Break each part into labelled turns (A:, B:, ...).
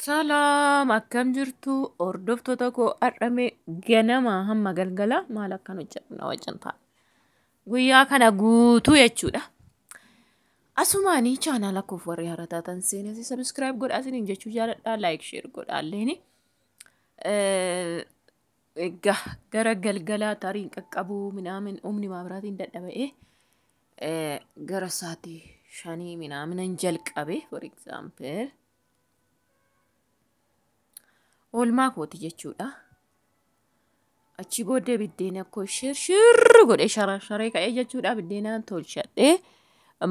A: Salaam, akkam jirtu hordoftoota koo? Har'ame ganama hamma galgala maal akkan hojjedhu na wajjin ta'a. Guyyaa kana guutuu jechuudha. Asumaanii chaanaala koof warri haaraa taatan seenaa subscribe godhaa isiniin jechuu jaaladha. Like, share godhaa alleeni. Egaa gara galgalaa tariin qaqqabuu minaamin humni maabiraatiin dadhaba'ee gara sa'aatii 5 minaaminan jalqabe, for example. Oolmaa kooti jechuudha. Achi booddee biddeena koo shirshirri godhee sharasharee ka'ee jechuudha. Biddeena tolchadhee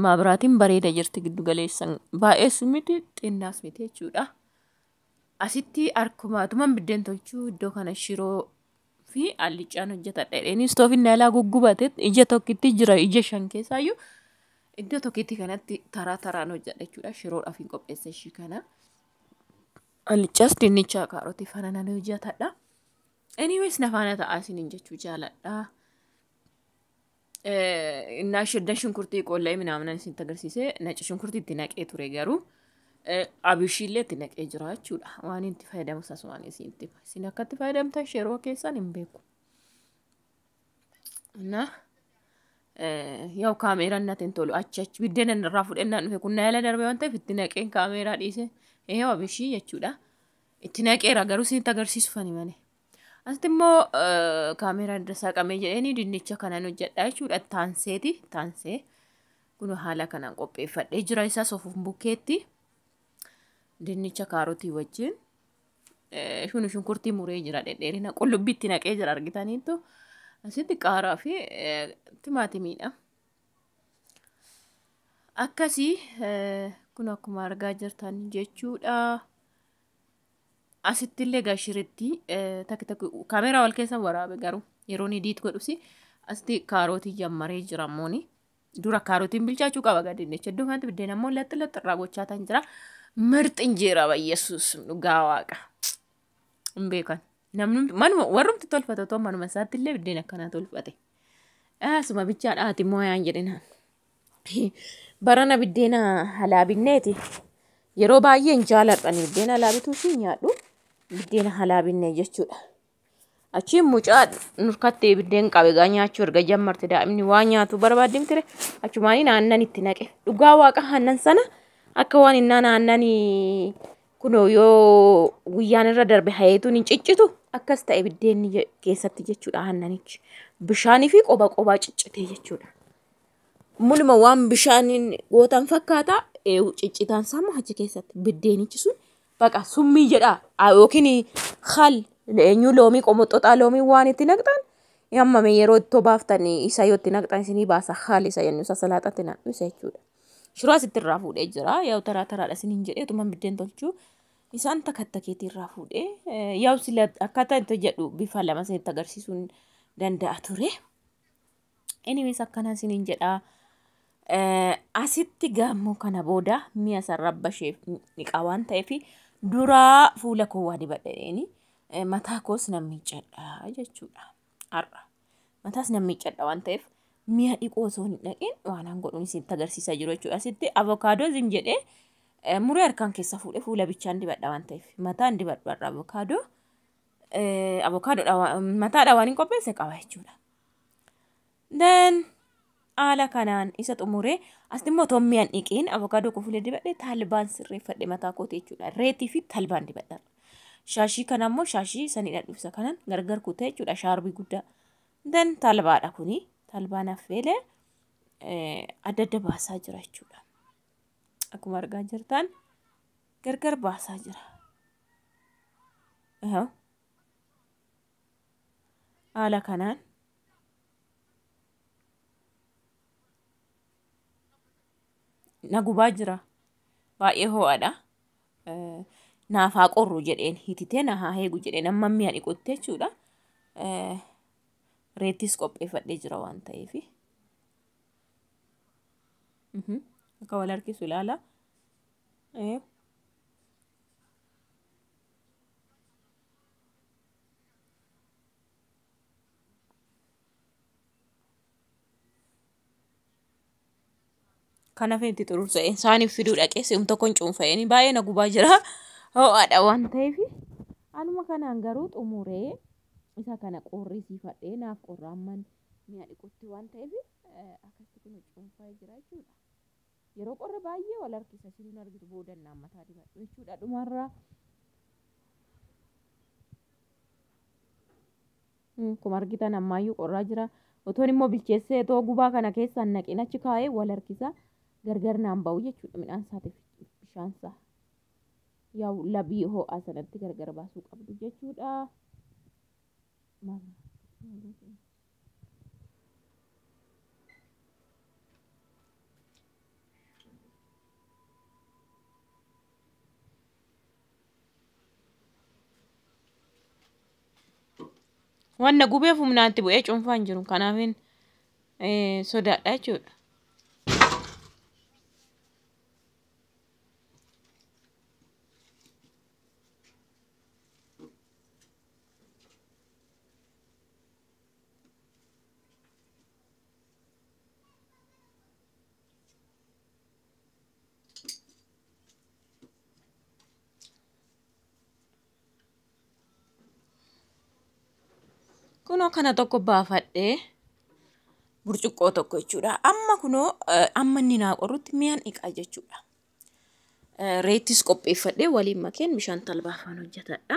A: maabiraatiin bareeda jirti, giddu galeessan baay'ees miti, xinnaas miti jechuudha. Asitti harkumaatuman biddeen tolchuu iddoo kana shiroo fi allicaan hojjetadha jedheenii istoofiin naalaa guggubate, ija tokkitti jira, ija 5 keessaayyuu iddoo tokkitti kanatti taraa taraan hojjedha jechuudha. Shiroodhaaf hin qopheesse ishii kana. Allicaas dinnicha kaarotii faana nan hojjetadha. Anyways, na faana ta'aa isiniin jechuu jaaladha. Innaa shidda shunkurtii qollee minaamnan isinitti agarsiise, naca shunkurtii itti naqee ture, garuu abishiillee itti naqee jira jechuudha. Waan itti fayyadamu asumaan isinitti. Isin akka itti fayyadamtan yeroo keessan hin beeku. Innaa yaa'u kaameeraan natti hin tolu, achi achi biddeena irraa fudhannaan dhufe kun na jala darbe waan ta'eef itti naqeen kaameeraa dhiise. Eeyyoo, abishii jechuudha. Itti naqeera, garuu isinitti agarsiisufani malee. Asitti immoo kaameeraan irra saaqamee jedheeni dinnicha kanan hojjedha jechuudha. Taanseeti taansee kun haala kanaan qopheeffadhee jira, isaas ofuuf bukkeetti dinnicha kaarotii wajjin. Shuni shunkurtii muree jira, dhedheerina qullubbii itti naqee jira argitaniittu. Asitti qaaraa fi timaatimiidha. Akkasii kun akkuma argaa jirtan jechuudha. Asitti illee gashiritti takka takka kaameeraa wal keessa waraabe, garuu yeroo inni diit godhusi asitti kaarotii jammaree jira ammooni. Dura kaarotiin bilchaachuu qaba gadi dinnicha. Iddoo kanatti biddeen ammoo laxi laxi irraa gochaa tan jira. Mirxi injeera, Yesuus, dhugaa waaqa. Hin beekan. Namni manuma warrumti tolfate otoo manuma isaatti illee biddeen akkanaa tolfate. Asuma bichaadha ati mooyaan jedhinaan. Barana biddeena halaabinneeti. Yeroo baay'ee hin jaaladhani biddeena halaabituu fi nyaadhu. Biddeena halaabinnee jechuudha. Achiin mucaa nurkattee biddeen qabe gaa nyaachuu erga jammarte, daa'imni waa nyaatu barbaadde miti, achumaaniin aannan itti naqe. Dhugaa waaqa, aannan sana akka waan innaan aannanii kunoo yoo guyyaan irra darbe hayeetuun hin ciccitu, akkas ta'e biddeenni keessatti jechuudha aannanichi. Bishaanii fi qoba qobaa ciccitee jechuudha. Muluma waan bishaaniin gootan fakkaata, ciccitaan isaa achi keessatti biddeenichi sun baqa summii jedha yookiin hal eenyu loomii qomoxoxaa loomii waan itti naqxan hammame yeroo ittoo baaftan isa yoo itti naqxan isinii baasa, haal isa jennu isa salaaxatti naqxu isa jechuudha. Shiroo asitti irraa fuudhee jira. Yaa'u taraa taraadha isiniin jedhee utuman biddeen tolchuu isaan takka irraa fuudhee, yaa'u sila akkaataa itti hojjedhu bifa lama isinitti agarsiisuun danda'a ture. Anyways, akkana isiniin jedhaa. Asitti gaammoo kana booda mi'a sarrabba isheef dhiqaa waan ta'eef duraa fuula koo waa dibadheeni mataa koos nan miiccadha jechuudha. Har'a mataas nan miiccadha waan ta'eef mi'a dhiquu osoo hin dhaqin waan an godhuun isinitti agarsiisaa jiru jechuudha. Asitti avokaadoo zim jedhee muree harkaan keessa fuudhee fuula bichaan dibadha waan ta'eef mataan dibadhu har'a avokaadoo. Avokaadoodha mataadha waan hin qopheesse qaba jechuudha. Then haala kanaan isa xumuree asitti immoo otoo mi'an dhiqiin avokaadoo koo fuula dibadhee talbaan sirreeffadhe mataa kooti jechuudha. Reetii fi talbaan dibadha. Shaashii kana immoo shaashii sanidha dhufsa kanan gargar kutee jechuudha, shaarbii guddaa. Then talbaadha kuni, talbaan affeelee adda adda baasaa jira jechuudha. Akkuma argaa jirtan gargar baasaa jira. Haala kanaan na gubaa jira. Baay'ee ho'aadha. Naaf haa qorru jedheen hititee na haa eegu jedheen amma mi'a dhiqutte jechuudha. Reettis qopheeffadhee jira waan ta'eef. Akka wal harkisu ilaala. Kana itti xuruursa'e isaaniif fiduu dhaqee si'um tokkoon cuunfa'een baay'ee na gubaa jira. Ho'aadha waan ta'eef haaluma kanaan garuu xumuree isa kana qorrisiifadhee naaf qorraamman mi'a dhiqutti waan ta'eef akkasitti kun cuunfaa jira jechuudha. Yeroo qorra baay'ee wal harkisa isin argitu boodannaan mataa dibadhu jechuudha dhumarraa. Akkuma argitan ammaayyuu qorraa jira. Otoon immoo bilcheessee otoo gubaa kana keessaan naqin achi kaa'ee wal harkisa gargar naan ba'u jechuudha midhaan isaatiif bishaan isaa. Yaa'u labii ho'aa sanatti gargar baasuu qabdu jechuudha. Wanna gubeef humnaatti bu'ee cuunfaa hin jiru. Kanaafin sodaadha jechuudha. Kunoo kana tokko baafadhee burcuqqoo tokko jechuudha. Amma kunoo amma inni naa qorrutti mi'aan dhiqaa jechuudha. Reettis qopheeffadhee waliin makeen bishaan talbaafaan hojjetadha.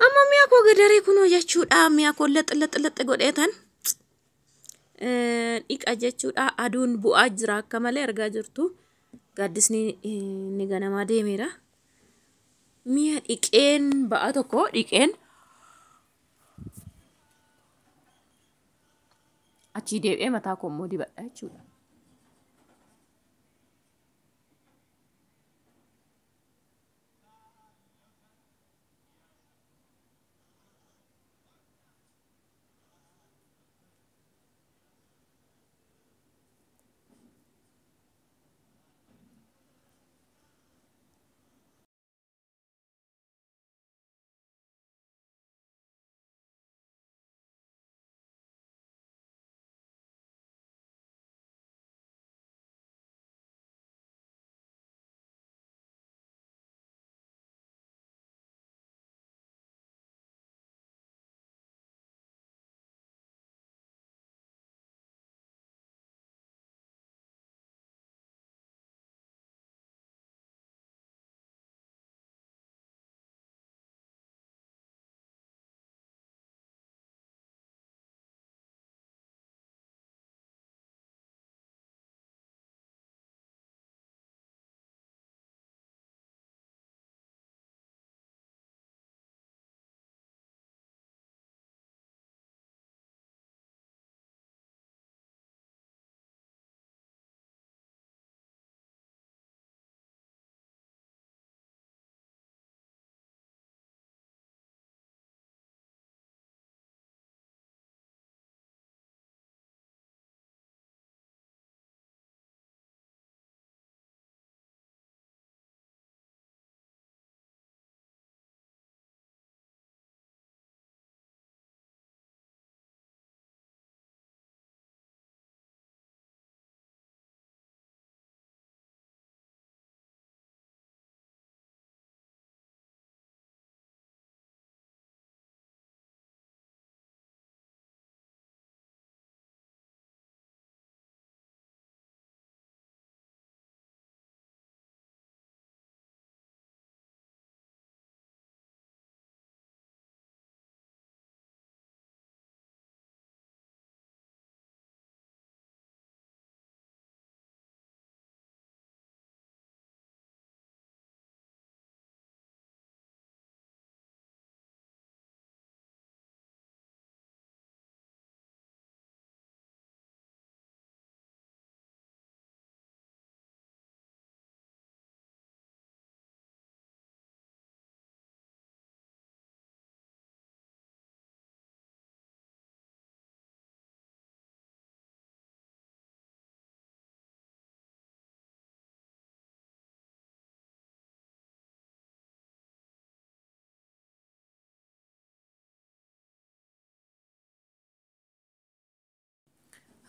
A: Amma mi'a koo gadaree kunoo jechuudha. Mi'a koo laxi laxi laxi godheetan dhiqa jechuudha. Aduun bu'aa jira akka malee argaa jirtu. Gaaddisni inni ganamaa deemeera. Mi'a dhiqeen ba'a tokko dhiqeen achii deebi'ee mataa koo immoo dibadha jechuudha.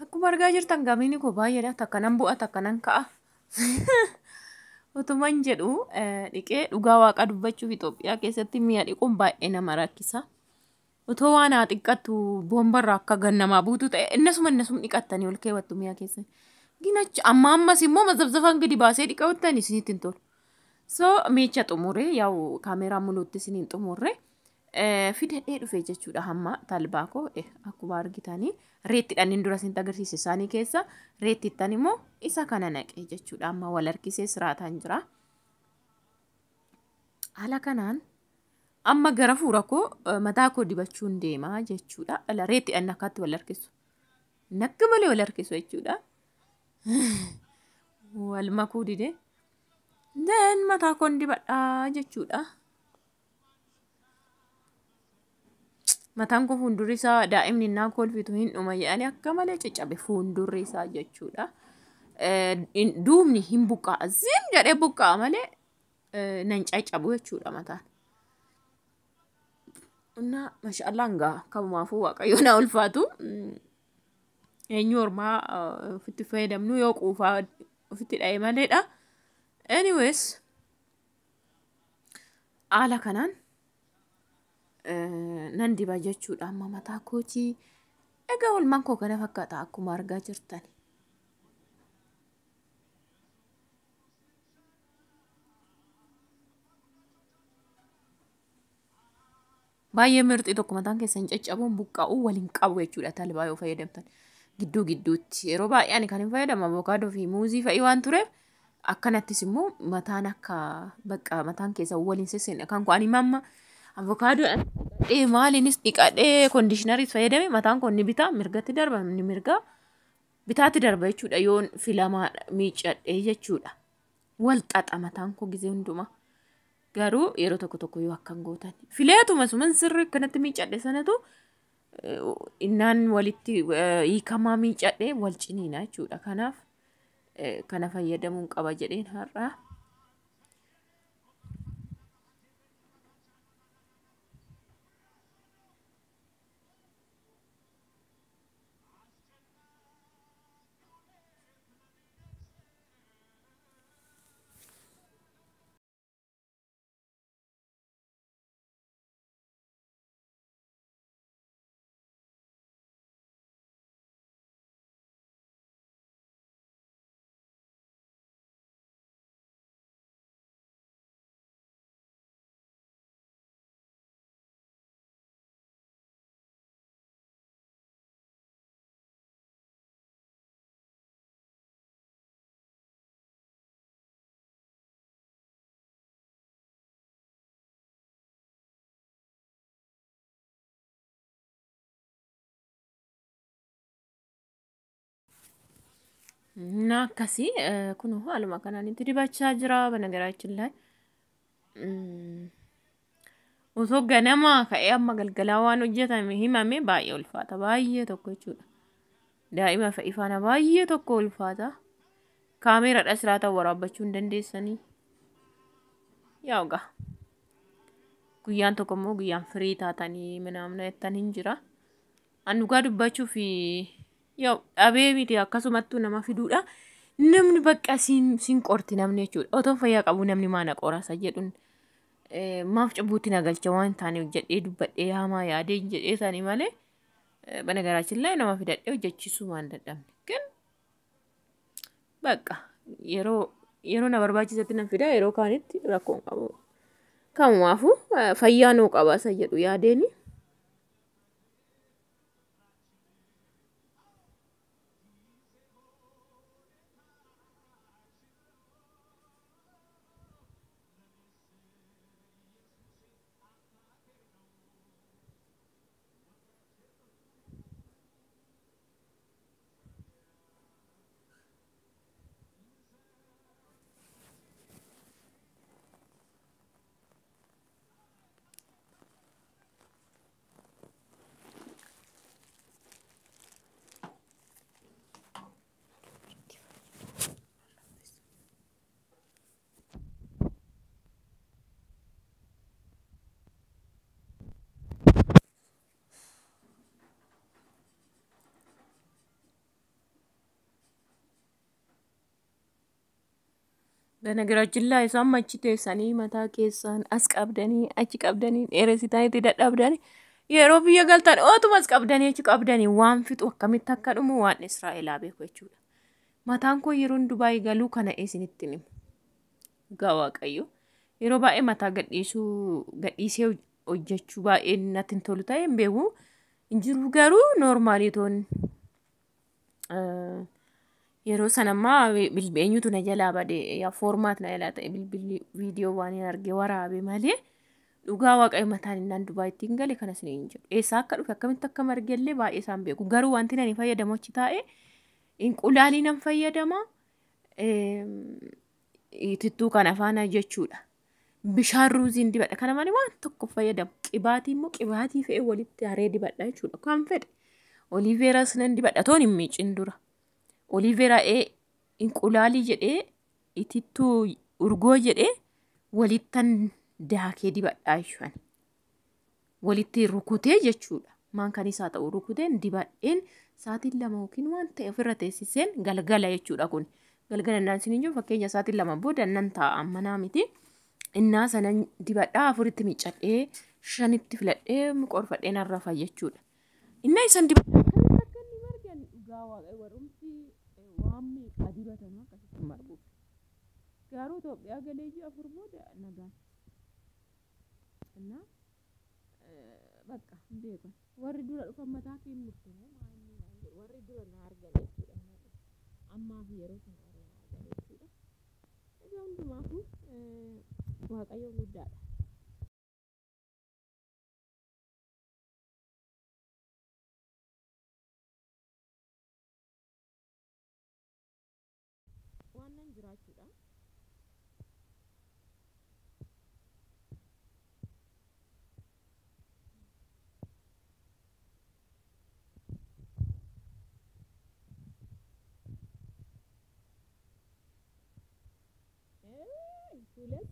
A: Akkuma argaa jirtan gamiin koo baay'eedha. Takka nan bu'a, takka nan ka'a. Utuman jedhu dhiqee dhugaa waaqa dubbachuuf Itoophiyaa keessatti mi'a dhiquun baay'ee nama rakkisa. Otoo waan haa xiqqattu boombarraa akka gannamaa buutu ta'e innasuma innasuma dhiqattanii ol keewwattu mi'a keessa. Ginacha amma ammas immoo mazabzafaan gadi baasee dhiqawattan isinitti hin tolu. So miicha xumuree yaa'u kaameeraa muluutti isiniin xumurre fidadhee dhufe jechuudha hamma talbaa koo akkuma argitanii reettidhaan inni dura isinitti agarsiise isaanii keessa reettittan immoo isa kana naqee jechuudha amma wal harkisee siraataan jira. Haala kanaan amma gara fuula koo mataa koo dibachuun deema jechuudha. Reettidhaan akkaatti wal harkisu. Nakka malee wal harkisu jechuudha. Wal makuu dide. Then mataa koon dibadhaa jechuudha. Mataan kun fuuldurri isaa daa'imni innaa kolfitu hin dhuma jedhanii akka malee caccabe fuuldurri isaa jechuudha. Duubni hin buqqa'a. Zim jedhee buqqa'a malee nan caccabu jechuudha mataan. Innaa mashaallah hangaa kamumaafuu waaqayyo na ulfaatu. Eenyu ormaa ofitti fayyadamnu yoo quufaa ofitti dha'e maleedha. Anyways, haala kanaan nan diba jechuudha amma mataa kootii. Egaa oolmaan koo kana fakkaata akkuma argaa jirtan. Baay'ee mirxii tokko mataan keessan caccabuun buqqa'uu waliin qabu jechuudha talbaa yoo fayyadamtan. Gidduu gidduutti yeroo baay'ee ani kan hin fayyadamu avokaadoo fi muuzii fa'i waan tureef akkanattis immoo mataan akka bakka mataan keessa waliin sesseenne kan koo ani mamma avokaadoo dhiqadhee maaliinis dhiqadhee koondishinaris fayyadame mataan koo ni bitaa mirgatti darba ni mirgaa bitaatti darba jechuudha yoon filamaa miiccadhee jechuudha. Wal xaxa mataan koo gizee hundumaa. Garuu yeroo tokko tokko yoo akkan gootan fileetuma suman sirrii akkanatti miiccadhe sanatu innaan walitti hiikamaa miiccadhee wal ciniina jechuudha. Kanaaf kana fayyadamuun qaba jedheen har'aa. እና akkasii kun haaluma kanaan itti dibachaa jira በነገራችን ላይ osoo ganamaa ka'ee amma galgalaa waan hojjetame himame baay'ee ulfaata baay'ee tokko jechuudha. Daa'ima fa'i faana baay'ee tokko ulfaata. Kaameeraadha siraataan waraabbachuu hin dandeessanii. Yaa gaa guyyaan tokko immoo guyyaan firii taatanii minaamna jettan hin jira. An dhugaa dubbachuuf yaa dhabee miti akkasumattuu nama fiduudha. Namni bakka siin qorti namni jechuudha. Otoo fayyaa qabu namni maana qorasa jedhuun maaf cubbuutti na galcha waan taane hojjedhee dubbadhee hamaa yaadee jedhee isaanii malee በነገራችን ላይ nama fidadhee hojjechiisuu waan dadhabne. ግን በቃ yeroo yeroo na barbaachisetti nan fida yeroo kaanitti rakkoon qabu. Kamumaafuu fayyaa nuu qaba isa jedhu yaadeeni. በነገራችን ላይ isaan machi teessanii mataa keessan as qabdanii achi qabdanii dheeressitanii itti dadhabdanii yeroo biyya galtan ootuma as qabdanii achi qabdanii waan fixu akkamitti akka dhumu waan Israa'elaa beeku jechuudha. Mataan koo yeroon Dubaay galuu kana isinitti himu. Dhugaa Waaqayyo. Yeroo baay'ee mataa gadhiisuu gadhiisee hojjechuu baay'ee natti hin tolu ta'e hin beeku. Hin jiru garuu noormaalii toon yeroo sanammaa eenyutu na jalaa bade yaa foormaat na jalaa ta'e bilbilli viidiyoo waan hin arge waraabe malee dhugaa Waaqayyo mataan innaan Dubaay ittiin gale kanas ni hin jedhu. Eessaa akka dhufe akkamitti akka margellee baay'ee isaan beeku. Garuu wanti ani fayyadamu achi taa'e inqulaalii nan fayyadama itittuu kana faana jechuudha. Bishaan ruuziin dibadha. Kana malee waan tokko fayyadamu. Qibaatii immoo qibaatii fe'ee walitti haree dibadha jechuudha. Kan fedhe. Oliiveeraas nan dibadha. Toon hin miicin dura. Oliiveeraa inqulaalii jedhee itittuu urgoo jedhee walittan daakee dibadhaa jechuudha. Walitti rukutee jechuudha. Maan kan isaa ta'u rukuteen dibadheen sa'aatiin 2 yookiin waan ta'e ofirra teessiseen galgala jechuudha kun. Galgala innaan isin jiru fakkeenya sa'aatiin 2 booda nan taa'a manaa miti. Innaa sana dibadhaa 4tti miiccadhee 5tti filadhee qorfadhee nan rafa jechuudha. Innaa isan dibadhaa akkamitti akka inni margan dhugaa Waaqayyo warrumti waan meeqa dibatan akkasitti margu. Garuu Itoophiyaa galee ji'a 4 booda nagaatti. Innaa bakka hin beekan. Warri dura dhufan mataa kee murte moo maal inni naan jedhu warri dura na argan jechuudha. Ammaa fi yeroo sana warri na argan jechuudha. Egaa hundumaafuu Waaqayyo guddaadha. Waan nan jiraachuudha. Fuulas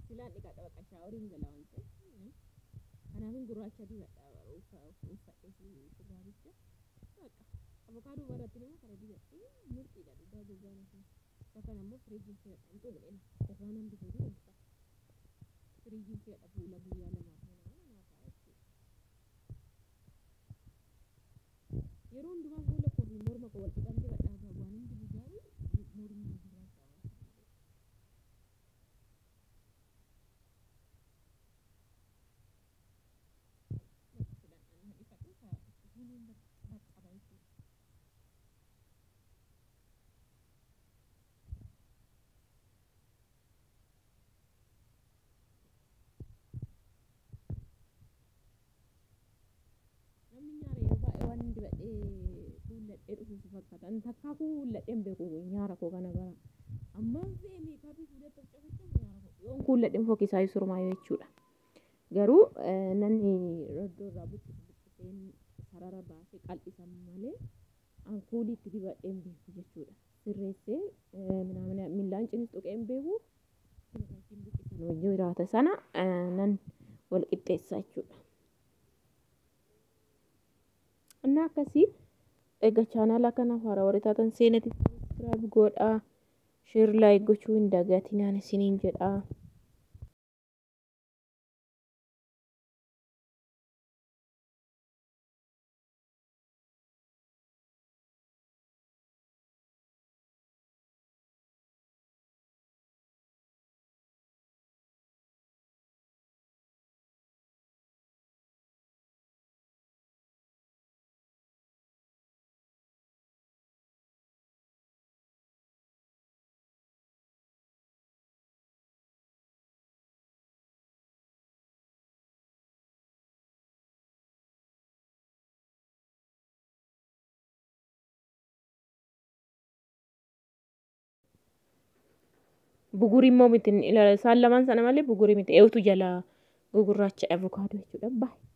A: silaan dhiqadha bakka shaaworiin gala waan ta'eef. Kanaafin gurraacha dibadha uffadhee shurraabicha. Bakka avokaadoo baratti immoo kana dibadhee murtiidha dhugaa gogaan isaa. Isa kana immoo firiijiin fe'adha hin xumureen irraa nan bifatu dhufa. Firiijiin fe'adha fuula guyyaa lamaaf naa ta'a jechuudha. Yeroo hundumaa fuula koo fi morma koo wal qixan dibadha waan hin dibu garuu mormi gurraacha waan ta'eef. Namni nyaara yeroo baay'ee waan dibadhee kuulladhee dhufu si fakkaata. Ani takkaa kuulladhee hin beeku nyaara koo kana bara. Ammaan fe'ee meekaappii fuulatti of cafachuuf nyaara koo. Yoon kuulladheen fokkisaa surmaa jechuudha. Garuu namni roddoo irraa buqqisu buqqiseen sarara baasee qal'isan malee an kuulii itti dibadhee hin beeku jechuudha. Sirreessee miillaan cinis tuqee hin beeku. Ittiin buqqisan wajjin jiraata sana nan wal qixxeessa jechuudha. እና akkasii egaa chaanaala kanaaf haaraa warri taatan seenatti subscribe godhaa share like gochuu hin dagatinaan isiniin jedhaa. Bugurii immoo miti isaan lamaan sana malee bugurii miti eewtu jala gugurraacha avokaadoo jechuudha. Baay'ee.